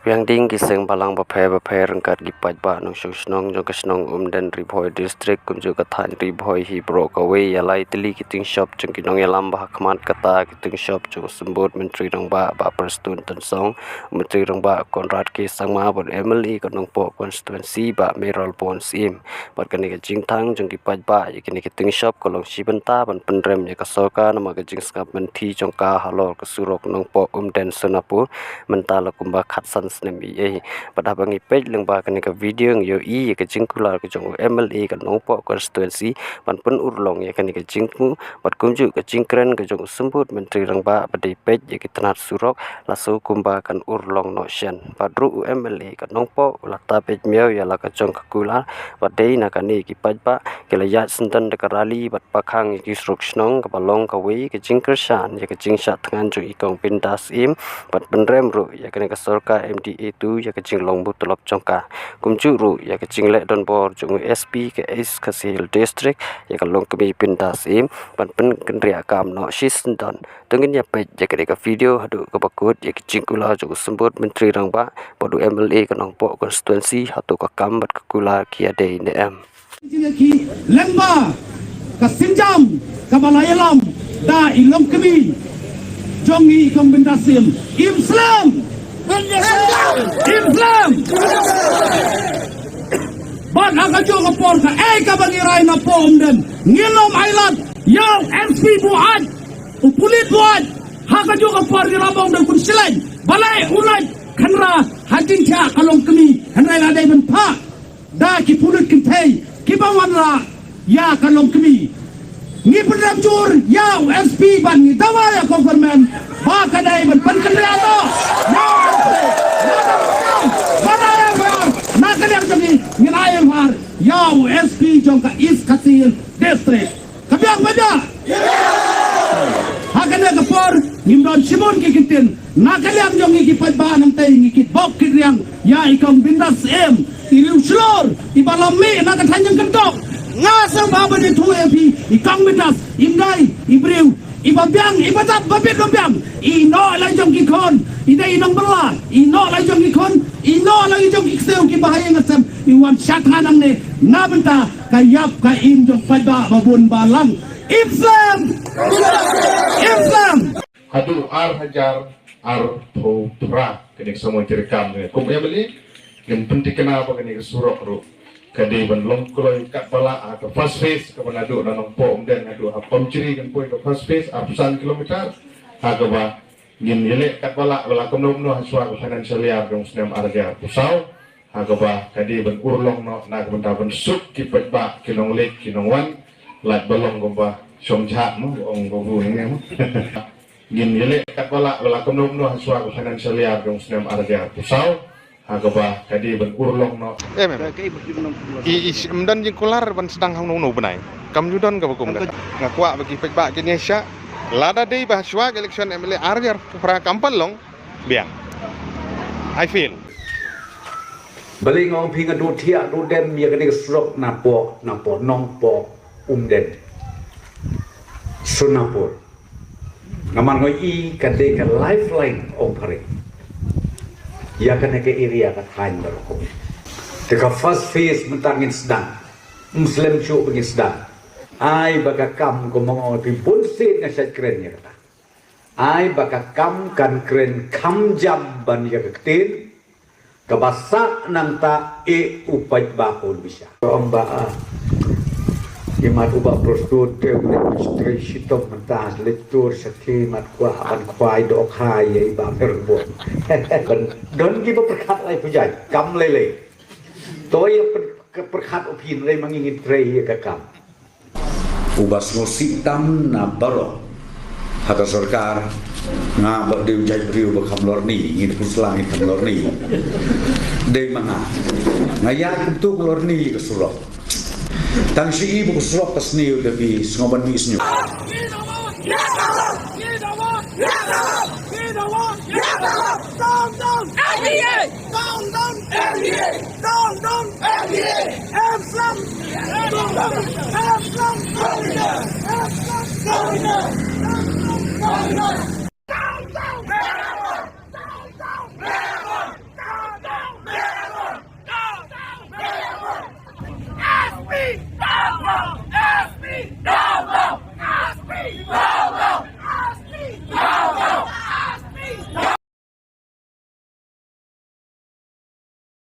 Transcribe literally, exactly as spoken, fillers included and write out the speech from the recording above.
Biang ding ki seng balang bapher bapher ryngkat ki paidbah nongshong shnong jong ka shnong Umden, Ri Bhoi District, kumjuh ka thaiñ Ri Bhoi hi baroh kawei, ïa lai tylli ki tyngshop jong ki nongïalam ba ha khmat kata ki tyngshop jong u Symbud Myntri Rangbah Bah Prestone Tynsong, Myntri Rangbah Conrad K Sangma, bad M L A ka Nongpoh Constituency Bah Mayralborn Syiem. Bad kane ka jingthang jong ki paidbah ïa kine ki tyngshop ka long shi bynta ban pynrem ïa ka sorkar namar ka jingsngap mynthi jong ka halor ka surok Nongpoh Umden Sonapur mynta la kumba khatsan snem ei ei. Bad haba ngi peit lyngba kane ka video ngi ïohi ïa ka jingkular ka jong u M L A ka Nongpoh Constituency ban pynurlong ïa kane ka jingthmu bad kumjuh ka jingkren ka jong u Symbud Myntri Rangbah ba dei peit ïa ki tnat surok la shu kumba kan urlong noh shen. Bad ruh u M L A ka Nongpoh u la tap ïa miaw ïa la ka jong ka kular, bad dei na kane ki paidbah ki la ïaid syndon da ka rally bad pakhang ïa ki surok shnong kaba long kawei ka jingkyrshan ïa ka jingshah thngan jong i Kong Bindas Syiem bad pynrem ruh ïa kane ka sorkar M D A two ïa ka jinglong butulop jong ka. Kumjuh ruh ïa ka jingleh donbor jong u S P ka East Khasi Hills District ïa ka longkmie Bindas Syiem ban pynkynriah kam noh shi syndon. To ngin ïa peit ïa kane ka video haduh kaba kut ïa ka jingkular jong u Symbud Myntri Rangbah bad u M L A ka Nongpoh Constituency, hato ka kam bad ka kular ki ïadei ne em. Ki lyngba ka sienjam kaba la ïalam da i longkmie jong ngi i Kong Bindas Syiem. Im slem! Im slem! Bad ha kajuh ka por kaei kaba ngi rai na Poh Umden, ngin ym ailad ïa u S P Buaid, u pulit Buaid. Ha kajuh ka por ngi la ong da u khun shlei, balei u lait khynra ha jingthiah ka longkmie, hynrei la dei ban phah da ki pulit kynthei kiba wanrah ïa ka longkmie. Ngi pynrem jur ïa u S P bad ngi dawa ïa ka government ba ka dei ban pynkynriah noh. Na ka liang jong ngi ngin ai ïa u S P jong ka East Khasi Hills District. Ka biang ba biang. Ha kane ka por ngim don shibun ki ktien. Na ka liang jong ngi ki paidbah nangtei ngi kitbok kitriang ïa i Kong Bindas Syiem, i riewshlur iba la mih na ka thaiñ jong Kyntok. Nga sngewbha ban ïathuh ïa phi, i Kong Bindas im dei i briew iba biang, iba dap ba bit ba biang. I noh la jong ki khun, i dei i nongbylla, i noh la jong ki khun, i noh la jong ki ksiew kiba ha ïing ha sem. I wan shah thngan hangne na bynta ka ïap ka im jong paidbah ba bun ba lang. Im slem! Im slem! Haduh ar hajar arphew phra kane ka samoi treikam ne kum M L A ngin pynthikna ba kane ka surok ruh ka dei ban long kloi katba lah ha ka first phase kaba naduh na Nongpoh Umden haduh ha Pamjri kan poi ka first phase arphew san kilometer, ha kaba ngin ïaleh katba lah ba la kumno kumno ha shuwa ka financial year jong u snem ar hajar arphew saw. Ha kaba ka dei ban urlong noh na ka bynta ban suk ki paidbah ki nongleit ki nongwan, lait ba long kumba shong jhat mo, ong ba bu ne mo. Ngin ïaleh katba lah ba la kumno kumno ha shuwa ka financial year jong u snem ar hajar arphew saw. Ha kaba ka dei ban urlong noh. Em, em. I, i, ym don jingkular ban sdang hangno hangno bnai. Kam ju don kaba kum kata. Nga kwah ba ki paidbah kin ïa shah. Lada dei ba ha shuwa ka election M L A ar hajar arphew phra kam pat long. Biang. I feel. Balei nga ong phi nga duh thiah duh dem ïa kane ka surok na Poh, na Poh, Nongpoh Umden, Sonapur. Namar nga i ka dei ka lifeline ong phareng ïa kane ka area ka thaiñ baroh. Te ka first phase mynta ngin sdang. Ym slem shuh ba ngin sdang. Ai ba ka kam, kumba nga ong phi bun sien nga shait kren ïa kata. Ai ba ka kam kan kren kham jam ban ïa ka ktien kaba sah nangta, eh u paidbah un bishar. Ong ba, ah, i mat u Bah Prestone te u leit trei shitom mynta, leit tur sha ki mat kwah ban khwai dohkha ïa i Bah Pyrshah. Ban don kiba pyrkhat lai pyrshah, kam lei lei. To ïa pyrkhat u phin lei ma ngi ngin trei ïa ka kam. Uba sngewsih tam na baroh ha ka sorkar, nga bad dei u jait briew ba kham lorni, ngin pynslem ngin kham lorni. Dei ma nga, nga ïa kumtu lorni ka surok. Tang shi i ba ka surok ka sniew da bi sngew ban mih sniew.